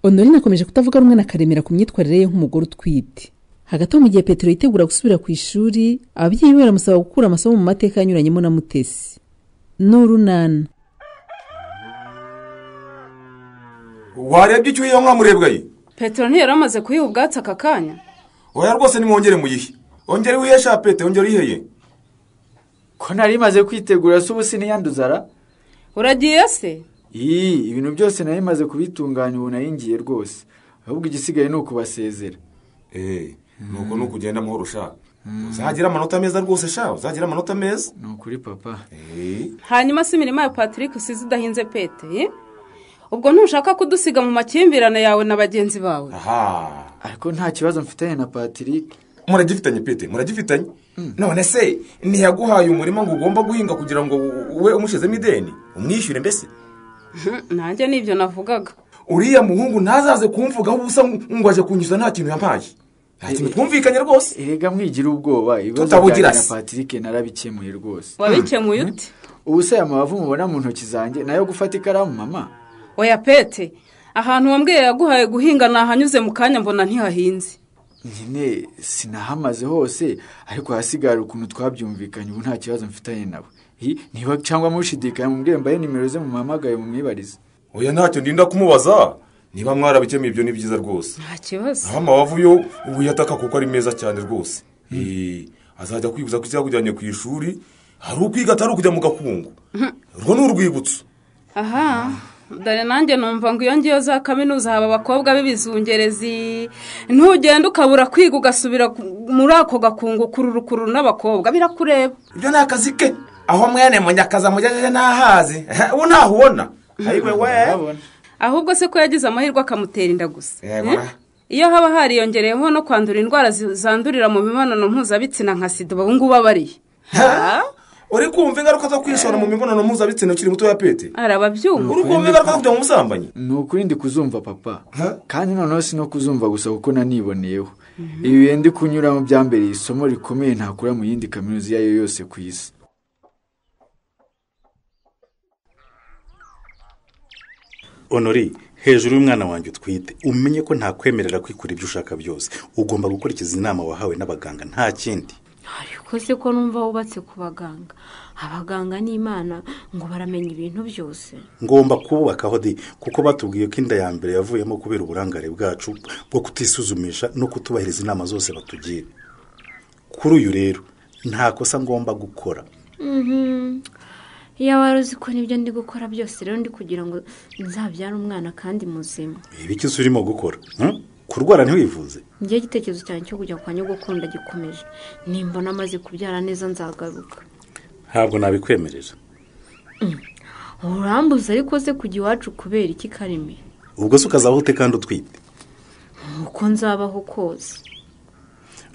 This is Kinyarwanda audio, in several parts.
Honorine akomeje kutavuga rumwe na Karemera ku myitwarire ye nk'umugore utwite. Hagati aho, mu gihe Petero yitegura gusubira ku ishuri, ababyeyi be baramusaba gukura amasomo mu mateka yanyuranyemo na Mutesi. N'urunana. Warebye icyo iyo nka murebwa ye? Petero ntiyari amaze kuyiha ubwatsi aka kanya. Oya rwose nimwongere muyihe. Ongere wihe sha Pete, ongere uyiheye. Ko nari maze kwitegura se ubu siniyanduzara? Uragiye se? Ibintu byose nari maze kubitunganya ubu nayingiye rwose. Ahubwo igisigaye ni ukubasezera. Nuko nukugenda muhoro sha. Uzagira amanota meza rwose sha, uzagira amanota meza. Ni ukuri papa. Hanyuma se imirima ya Patrick usize idahinze Pete? Ubwo ntushaka kudusiga mu makimbirane yawe na bagenzi bawe? Aha. Ariko nta kibazo mfitanye na Patrick. Muragifitanye Pete, muragifitanye. None se ntiyaguhaye umurima ngo ugomba guhinga kugira ngo ube umushizemo ideni, umwishyure mbese? Nanjye nibyo navugaga. Uriya muhungu ntazaze kumvugaho ubusa ngo aje kunyuza nta kintu yampaye. Nta kintu twumvikanye rwose. Erega mwigira ubwoba, ibibazo byanjye na Patrick narabikemuye rwose. Wabikemuye ute? Ubu se aya mabavu mubona mu ntoki zanjye nayo gufata ikaramu mama? Oya Pete, ahantu wambwiye yaguhaye guhinga nahanyuze mu kanya mbona ntihahinze. Nyine sinahamaze hose, ariko hasigara ukuntu twabyumvikanye ubu nta kibazo mfitanye nawe. Niba cyangwa mushidikanya mumbwire mbaye nimero ze mumuhamagaye mumwibarize. Oya ntacyo ndinda kumubaza. Niba mwarabikemuye ibyo ni byiza rwose. Nta kibazo. Aho amabavu yo ubu yataka kuko ari meza cyane rwose. Azajya kwibuza ko icyakujyanye ku ishuri hari ukwiga atari ukujya mu gakungu. Urwo ni urwibutso. Aha. Dore nanjye numva ngo iyo ngiyo za kaminuza haba abakobwa b'ibizungerezi, ntugenda ukabura kwiga ugasubira muri ako gakungu kururukuru n'abakobwa birakureba. Ibyo ni akazi ke. Aho mwene munyakaza mugejeje ntahazi. Ubu ntaho ubona. Ayiwe we. Ahubwo se ko yagize amahirwe akamutera inda gusa. Iyo haba hariyongereyeho no kwandura indwara zandurira mu mibonano mpuzabitsina nka sida ubu ngubu abariye. Uri kumva ingaruka zo kwishora mu mibonano mpuzabitsina ukiri muto ya Pete? Arababyumva. Uri kumva ingaruka zo kujya mu busambanyi? Ni ukuri ndi kuzumva papa. Kandi noneho si no kuzumva gusa kuko naniboneyeho. Ibi bihe ndi kunyuramo byambereye isomo rikomeye ntakura mu yindi kaminuza iyo ari yo yose ku isi. Honori, hejuru y'umwana wanjye utwite, umenye ko ntakwemerera kwikura ibyo ushaka byose. Ugomba gukurikiza inama wahawe n'abaganga nta kindi. Ariko se ko numva wubatse ku baganga, abaganga n'Imana ngo baramenya ibintu byose. Ngomba kububakaho di, kuko batubwiye ko inda ya mbere yavuyemo kubera uburangare bwacu bwo kutisuzumisha no kutubahiriza inama zose batugira. Kuri uyu rero nta kosa ngomba gukora. Iyo wari uzi ko nibyo ndi gukora byose rero ndi kugira ngo nzabyare umwana kandi muzima. Ibiki urimo gukora? Kurwara ntiwivuze? Ngiye igitekerezo cyanjye cyo kujya kwa nyogokuru ndagikomeje. Nimbona amaze kubyara neza nzagaruka. Ntabwo nabikwemerera. Urambuza ariko se kujya iwacu kubera iki Kareme? Ubwo se ukazabaho ute kandi utwite? Uko nzabaho kose.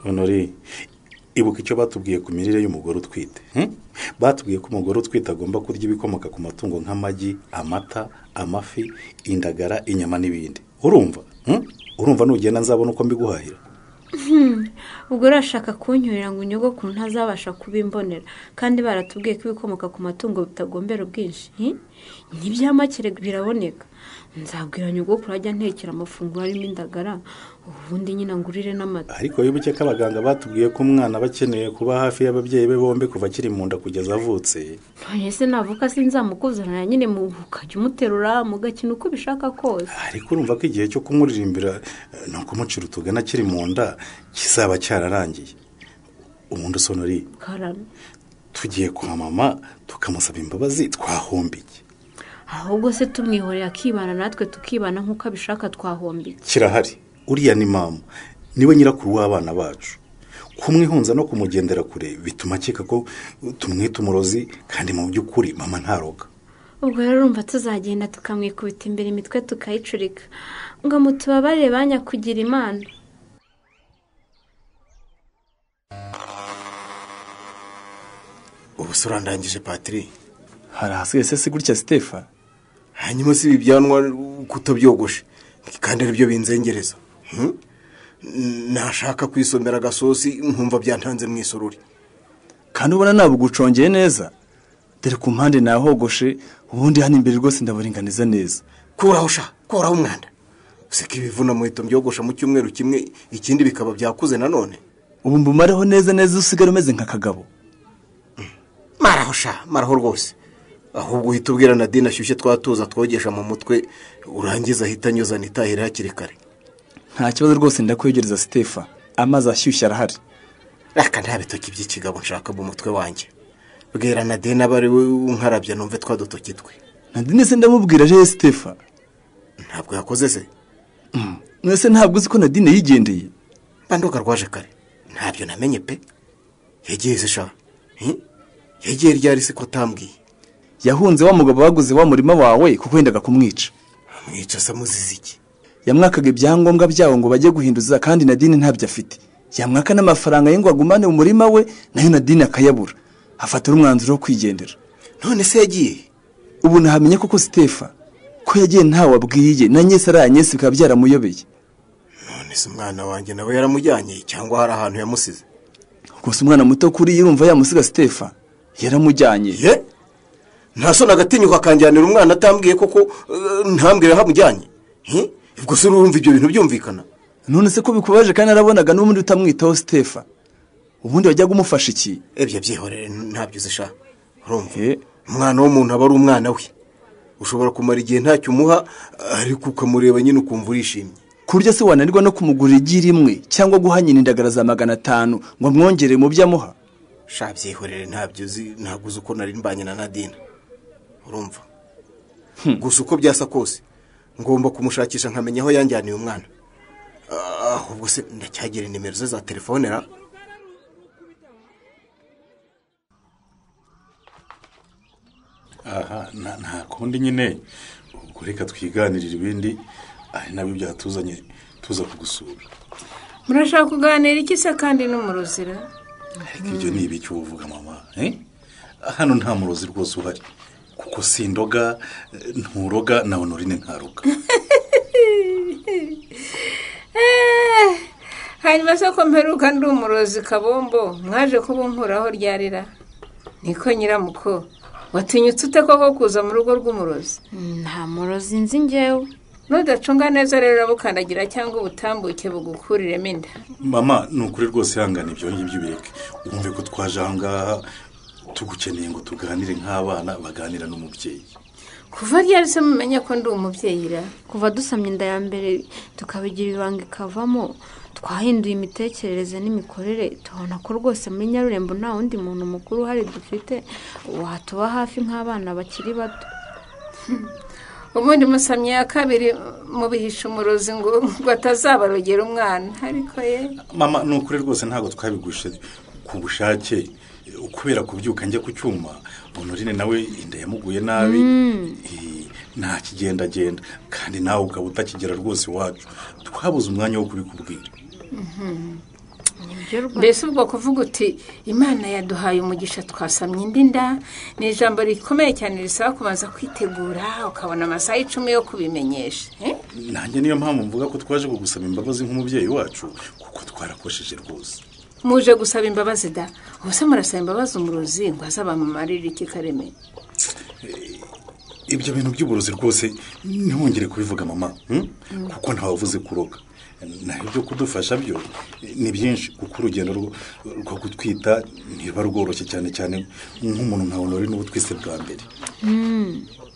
Honori, ibuka icyo batubwiye ku mirire y'umugore utwite. Batubwiye ko umugore utwite agomba kurya ibikomoka ku matungo nk'amagi, amata, amafi, indagara, inyama n'ibindi. Urumva? Urumva nugenda nzabona uko mbiguhahira. Ubwo urashaka kuncyurira ngo nyogokuru ntazabasha kubimbonera, kandi baratubwiye ko ibikomoka ku matungo bitagombera ubwinshi. N'ibyamakere biraboneka. Nzabwira nyogokuru ajya ntekera amafunguro arimo indagara, ubundi nyina ngurire n'amata. Ariko wibuke ko abaganga batubwiye ko umwana bakeneye kuba hafi y'ababyeyi be bombi kuva akiri mu nda kugeza avutse. None se navuka sinzamukuzanira nyine mukajya umuterura mugakina uko bishaka kose. Ariko urumva ko igihe cyo kumuririmbira no kumucira utugana akiri mu nda kizaba cyararangiye. Umuntu Sonori, tugiye kwa mama tukamusaba imbabazi twahombiye. Ahubwo se tumwihorera akibana natwe tukibana nk'uko abishaka twahombiye. Kirahari, uriya ni mama, niwe nyirakuru w'abana bacu. Kumwihunza no kumugendera kure bituma akeka ko tumwita umurozi, kandi mu by'ukuri mama ntaroga. Ubwo rero urumva tuzagenda tukamwikubita imbere imitwe tukayicurika ngo mutubabarire banyakugira Imana. Ubu urandangije Patri. Hari ahasigaye se si gutya Stefa? Hanyuma si ibyanwa kutabyogoshe kandi aribyo binzengereza. Nashaka kwisomera agasosi nkumva byantanze mu isorori. Kandi ubona nabugucongeye neza. Dore ku mpande nahogoshe, ubundi hano imbere rwose ndaburinganiza neza. Kuraho sha, kuraho umwanda. Useka ibivuna muheto mbyogosha mu cyumweru kimwe, ikindi bikaba byakuze nanone. Ubu mbumareho neza neza usigara umeze nka Kagabo. Maraho sha, maraho rwose. Ahubwo uhita ubwira Nadine ashyushye twatuza twogesha mu mutwe, urangiza ahita anyuza nitahira hakiri kare. Nta kibazo rwose ndakwegereza Stefa, amazi ashyushye arahari. Reka nta bitoki by'ikigabo nshaka mu mutwe wanjye. Bwira Nadine aba ari we unkarabya numve twa dutoki twe. Nadine se ndamubwira je Stefa. Ntabwo yakoze se? Mwese ntabwo uzi ko Nadine yigendeye. Bandoka rwaje kare. Ntabyo namenye pe. Yagiye se sha? Yagiye ryari se ko tambwiye? Yahunze wa mugabo baguze wa murima wawe kuko yendaga kumwica. Amwica se amuziza iki? Yamwakaga ibyangombwa byawo ngo bajye guhinduza kandi Nadine ntabyo afite. Yamwaka n'amafaranga ye ngo agumane umurima we, nayo Nadine akayabura. Afatira umwanzuro wo kwigendera. None se yagiye? Ubu nahamenye koko Stefa ko yagiye ntawe abwiye, na Nyesi aranyesi bikaba byaramuyobeye. None se umwana wanjye nawe yaramujyanye cyangwa hari ahantu yamusize? Gusa umwana muto kuri yirumva yamusiga Stefa, yaramujyanye. Ye? Nta soni agatinyuka akanjyanira umwana atambwiye koko, ntambwira aho amujyanye. Ubwo se urumva ibyo bintu byumvikana? None se ko bikubaje kandi narabonaga n'ubundi utamwitaho Stefa. Ubundi wajyaga umufasha iki? Ebye byihorere ntabyo uzisha. Urumva? Umwana w'umuntu aba ari umwana we. Ushobora kumara igihe ntacyo umuha ariko ukamureba nyine ukumva urishimye. Kurya se wananirwa no kumugurira igi rimwe cyangwa guha nyina indagara za 500 ngo amwongere mu byo amuha? Sha byihorere ntabyo uzi, ntabwo uzi uko nari mbanye na Nadine. Urumva? Gusa uko byasa kose ngomba kumushakisha nkamenya aho yanjyaniye umwana. Ahubwo se ndacyagira nimero ze za telefone ra? Aha nta kundi nyine, ubwo reka twiganirira ibindi ari nabyo byatuzanye tuza kugusura. Murashaka kuganira iki se kandi n'umurozira? Ariko ibyo ni ibiki uvuga mama? Hano nta murozi rwose uhari. Kuko sindoga, nturoga na Honorine ntaroga. Hanyuma se ko mperuka ndi umurozi Kabombo, mwaje kubunkuraho ryarira? Niko nyiramuko, watinyutse ute koko kuza mu rugo rw'umurozi? Nta murozi nzi njyewe. Nudacunga neza rero urabukandagira cyangwa ubutambuke bugukuriremo inda. Mama, ni ukuri rwose ihangane ibyo ngibyo ubireke. Wumve ko twaje aha ngaha tugukeneye ngo tuganire nk'abana baganira n'umubyeyi. Kuva ryari se mumenye ko ndi umubyeyi ra? Kuva dusamye inda ya mbere tukabigira ibanga ikavamo, twahinduye imitekerereze n'imikorere, tubona ko rwose muri Nyarurembo nta wundi muntu mukuru uhari dufite watuba hafi nk'abana bakiri bato. Ubundi musamye ya kabiri mubihisha umurozi ngo atazabarogera umwana. Ariko ye mama, ni ukuri rwose ntabwo twabigushe ku bushake, kubera kubyuka njya ku cyuma. Honorine nawe inda yamuguye nabi, nta kigendagenda, kandi nawe ukaba utakigera rwose iwacu. Twabuze umwanya wo kubikubwira. Mbese ubwo kuvuga uti Imana yaduhaye umugisha twasamye indi nda, ni ijambo rikomeye cyane risaba kubanza kwitegura ukabona amasaha 10 yo kubimenyesha. Nanjye niyo mpamvu mvuga ko twaje kugusaba imbabazi nk'umubyeyi wacu, kuko twarakosheje rwose. Muje gusaba imbabazi da? Ubuse murasaba imbabazi umurozi ngo azabamumarire iki Kareme? Ibyo bintu by'uburozi rwose ntihongere kubivuga mama, kuko ntawavuze kuroga. Naho ibyo kudufasha byo ni byinshi, kuko urugendo rwo gutwita ntiba rworoshye, cyane cyane nk'umuntu nka Honorine ubu twise bwa mbere.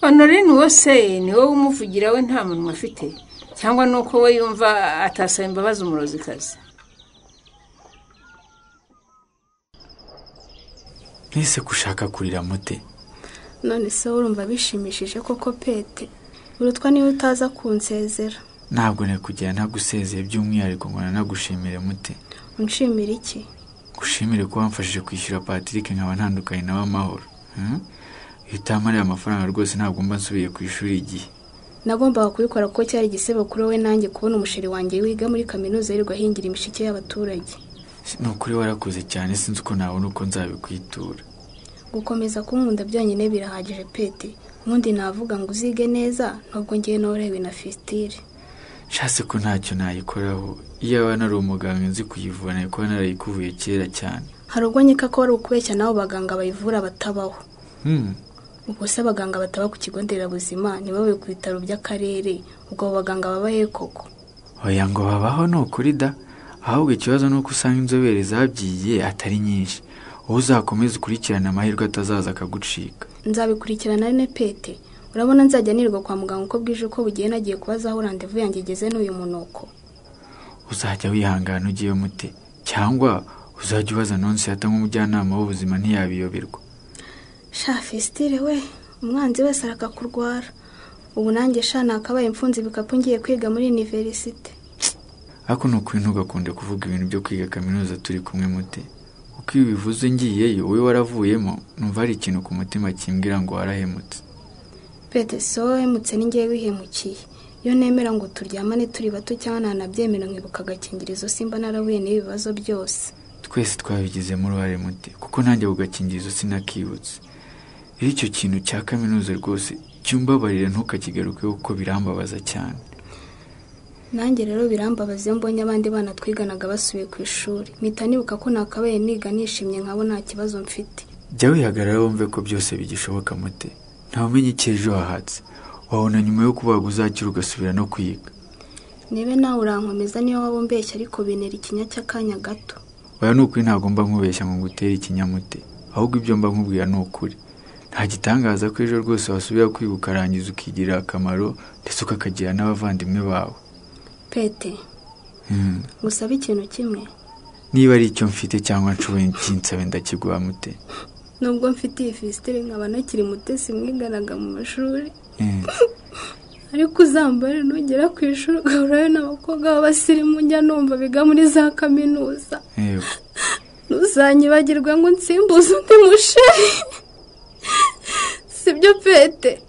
Honorine uwo se ni wowe umuvugira we nta munwa afite, cyangwa nuko we yumva atasaba imbabazi umurozikazi? Nese kushaka kurira mute? None se urumva bishimishije koko Pete? Urutwa niba utaza kunsezera. Ntabwo nekugera ntagusezeye by'umwihariko ngo nanagushimire mute. Unshimira iki? Gushimire ko wamfashije kwishyura Patrick nkaba ntandukanye nawe amahoro. Iyo utampariye amafaranga rwose ntabwo mba nsubiye ku ishuri igihe. Nagombaga kubikora kuko cyari igisebo kuri wowe nanjye kubona umusheri wanjye wiga muri kaminuza yirirwa ahingira imishike y'abaturage. Ni ukuri warakoze cyane, sinzi uko nabona uko nzabikwitura. Gukomeza kunkunda byonyine birahagije Pete. Ubundi navuga ngo uzige neza nubwo ngiye norewe na fistire. Nshatse ko ntacyo nayikoraho. Iyo nari umuganga nzi kuyivura nayikora narayikuvuye kera cyane. Hari ubwo nkeka ko wari ukubeshya n'abo baganga bayivura batabaho. Ubwo se abaganga bataba ku kigo nderabuzima ntibabe ku bitaro by'akarere, ubwo abo baganga baba he koko? Oya ngo babaho ni ukuri da, ahubwo ikibazo ni uko usanga inzobere zabyigiye atari nyinshi. Wowe uzakomeze ukurikirane amahirwe atazaza akagucika. Nzabikurikirana ne Pete. Urabona nzajya nirirwa kwa muganga uko bwije uko bugiye, nagiye kubaza aho randevu yanjye igeze n'uyu munuko. Uzajya wihangana ugiye mute, cyangwa uzajya ubaza Nonsiyata nk'umujyanama w'ubuzima ntiyabiyoberwa. Sha Fisitire we, umwanzi wese arakakurwara. Ubu nanjye sha nakabaye mfunze ibikapu ngiye kwiga muri universite. Ariko ni ukuri ntugakunde kuvuga ibintu byo kwiga kaminuza turi kumwe mute, kuko iyo ubivuze ngiyeyo wowe waravuyemo, numva hari ikintu ku mutima kimbwira ngo warahemutse. Pete si wowe wahemutse, ni njyewe wihemukiye. Iyo nemera ngo turyamane turi bato cyangwa nanabyemera nkibuka agakingirizo, simba narahuye n'ibi bibazo byose. Twese twabigizemo uruhare mute, kuko nanjye ako gakingirizo sinakibutse. Rero icyo kintu cya kaminuza rwose cyumbabarira ntukakigarukeho kuko birambabaza cyane. Nanjye rero birambabaza iyo mbonye abandi bana twiganaga basubiye ku ishuri, mpita nibuka ko nakabaye niga nishimye nkabo nta kibazo mfite. Jya wihagarara wumve ko byose bigishoboka mute, ntawumenya icyo ejo hahatse. Wabona nyuma yo kubaga uzakira ugasubira no kwiga. Nibe nawe urankomeza niyo waba umbeshya, ariko bintera ikinya cy'akanya gato. Oya ni ukuri ntabwo mba nkubeshya ngo ngutere ikinyamute, ahubwo ibyo mba nkubwira ni ukuri. Nta gitangaza ko ejo rwose wasubira kwiga ukarangiza ukigirira akamaro ndetse ukakagira n'abavandimwe bawe. Pete, ngusabe ikintu kimwe. Niba ari icyo mfite cyangwa nshoboye nkinsabe ndakiguha mute. Nubwo mfite iyi Fisitire nkaba ntakiri Mutesi mwiganaga mu mashuri, ariko uzambare nugera ku ishuri ugahurayo n'abakobwa b'abasirimu njya numva biga muri za kaminuza. Ntuzanyibagirwe ngo nsimbuze undi musheri. Sibyo Pete?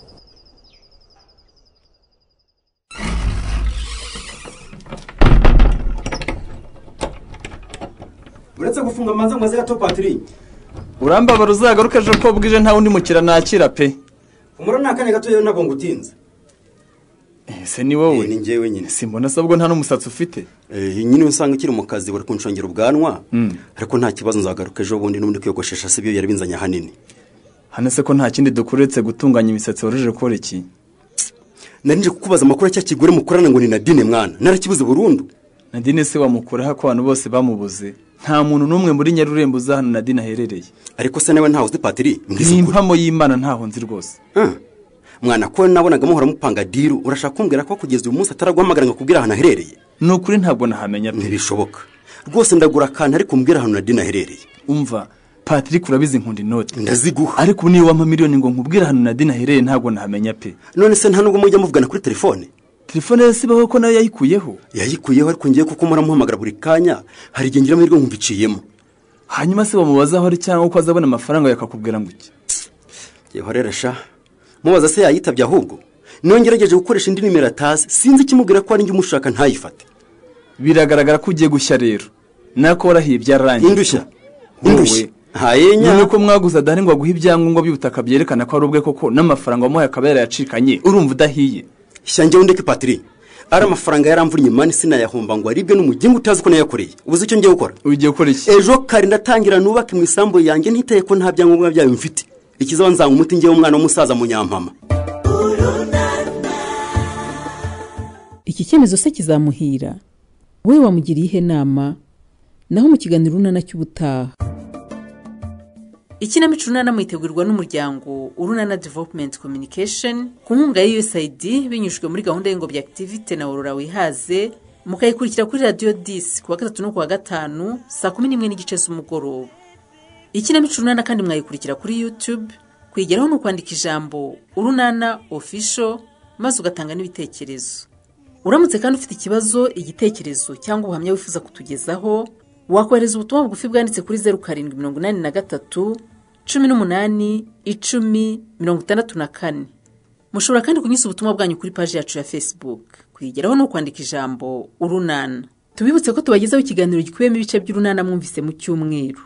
Uretse gufunga amanza ngo aze gato Patiri. Urambabara uzagaruka ejo ko bwije nta wundi mukira nakira pe. Umura ni akanya gato ntabwo ngutinze. Ese ni wowe? Ni njyewe nyine. Simbona se ubwo nta n'umusatsi ufite. Nyine usanga ukiri mu kazi bari kunshongera ubwanwa, ariko nta kibazo nzagaruka ejo bundi n'ubundi kwiyogoshesha si byo yari binzanye ahanini. Hano se ko nta kindi dukuretse gutunganya imisatsi waruje gukora iki? Nari nje kukubaza amakuru cya kigore mukorana ngo ni Nadine mwana. Narakibuze burundu. Nadine se wamukuraho ko abantu bose bamubuze? Nta muntu n'umwe muri Nyarurembo uza hano Nadine aherereye. Ariko se nawe ntaho uzi Patiri? Ni impamo y'Imana ntaho nzi rwose. Mwana ko nabonaga muhora mupanga diru, urashaka kumbwira ko kugeza uyu munsi ataraguhamagara ngo akubwire ahantu aherereye? Ni ukuri ntabwo nahamenya pe. Ntibishoboka. Rwose ndagura akantu ariko umbwira ahantu Nadine aherereye. Umva Patrick urabizi nkunda inoti. Ndaziguha. Ariko niyo wampa miliyoni ngo nkubwire ahantu Nadine aherereye ntabwo nahamenya pe. None se nta nubwo mujya muvugana kuri telefone? Telefone ye sibaho ko nayo yayikuyeho. Yayikuyeho ariko ngiye kuko muramuhamagara buri kanya, hari igihe ngira amahirwe nkumva iciyemo. Hanyuma se bamubaza aho ari cyangwa uko azabona amafaranga yakakubwira ngo iki? Yehorera sha. Mubaza se yayitabye ahubwo. Nongerageje gukoresha indi nimero atazi, sinzi ikimubwira ko ari njye umushaka ntayifate. Biragaragara ko ugiye gushya rero. Nako warahiye byararangiye. Indushya. Indushya. Hayenya. None ko mwaguze adahari ngo aguhe ibyangombwa by'ubutaka byerekana ko ari ubwe koko n'amafaranga wamuhaye akaba yarayacikanye, urumva udahiye. Shanjye undeke Patiri. Ari amafaranga yaramvunye mani sinayahomba ngo aribwe n'umugingo utazi ko nayakoreye. Ubuze icyo ngiye gukora? Ugiye gukora iki? Ejo kare ndatangira nubake mu isambu yanjye ntiteye ko nta byangombwa byayo mfite. Ikizaba nzanga umuti ngiye umwana w'umusaza munyampama. Iki cyemezo se kizamuhira? Wowe wamugiriye ihe nama? Naho mu kiganiro Urunana cy'ubutaha. Ikinamico Urunana mwitegurirwa n'umuryango Urunana Development Communication ku nkunga ya USAID binyujijwe muri gahunda y'ingobyi activity na Aurora Wihaze, mukayikurikira kuri Radio 10 kuwa gatatu no kuwa gatanu saa 11:30 z'umugoroba. Ikinamico Urunana kandi mwayikurikira kuri YouTube, kwigeraho no kwandika ijambo Urunana Official maze ugatanga n'ibitekerezo. Uramutse kandi ufite ikibazo, igitekerezo cyangwa ubuhamya wifuza kutugezaho, wakohereza ubutumwa bugufi bwanditse kuri 0783 18 10 64. Mushobora kandi kunyuza ubutumwa bwanyu kuri page yacu ya Facebook. Kwigeraho no kwandika ijambo Urunana. Tubibutse ko tubagezaho ikiganiro gikubiyemo ibice by'Urunana mwumvise mu cyumweru.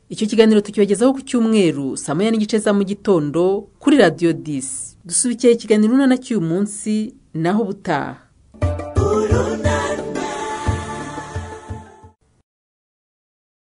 Icyo kiganiro tukibagezaho ku cyumweru saa 1:30 za mu gitondo kuri Radio 10. Dusubikiye ikiganiro Urunana cy'uyu munsi, naho ubutaha.